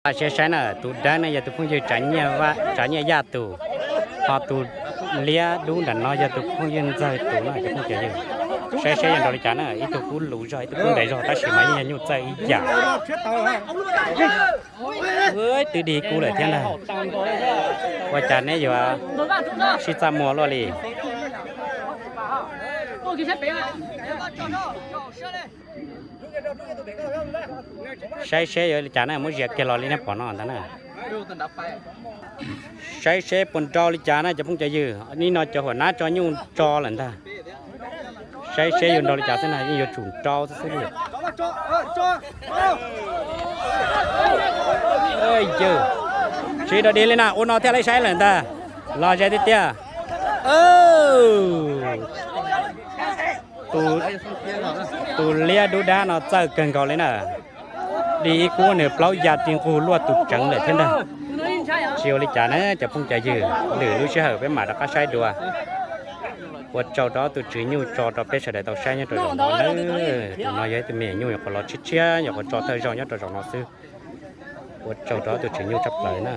Saib saib na, tus dawb no yog tus phooj ywg Tsav Nyiaj Yaj tus, ho tus liab dub nram no yog tus phooj ywg Ntxawg tus no cov phooj cov ywg. Saib saib yuav nrau li cas na, ib tug kub luv zog ib tug kub ntev zog tab sis mas yeej yog nyuj txawj ib yam. Twb dig kub lawm thiab ntag. Ua cas neb yuav sib txaj muag luaj li? Saib seb yuav li cas na, muab zias kiag los li nej pom no ntag na. Saib seb puas nrau li cas na cov phooj cov ywg, nim no cov huam nab tso nyuj tso lawm ntag. Saib seb yuav nrau li cas xwb na, yeej yuav tsum nrau xwb xwb li. Tsis dog dig li na, ua no thiaj li saib lawm ntag. Los ze tiag tiag. Tus liab dub dab no txawj kawg nkaus li na. Dig ib kub nws plaub ya ti nqug luaj tus tseev lawm thiab ntag. Tsis ua li cas na cov phooj cov ywg, lwm lub sij hawm peb mam rov qab saib dua. Ua tsaug rau ob tug tswv nyuj tso rau peb sawv daws tau saib nyob rau zaum no na. Tus no yog ib tug me nyuj nyuam qhuav los tshiab tshiab, nyuam qhuav tso thawj zaug nyob rau zaum no xwb. Ua tsaug rau ob tug tswv nyuj tshaj plaws na.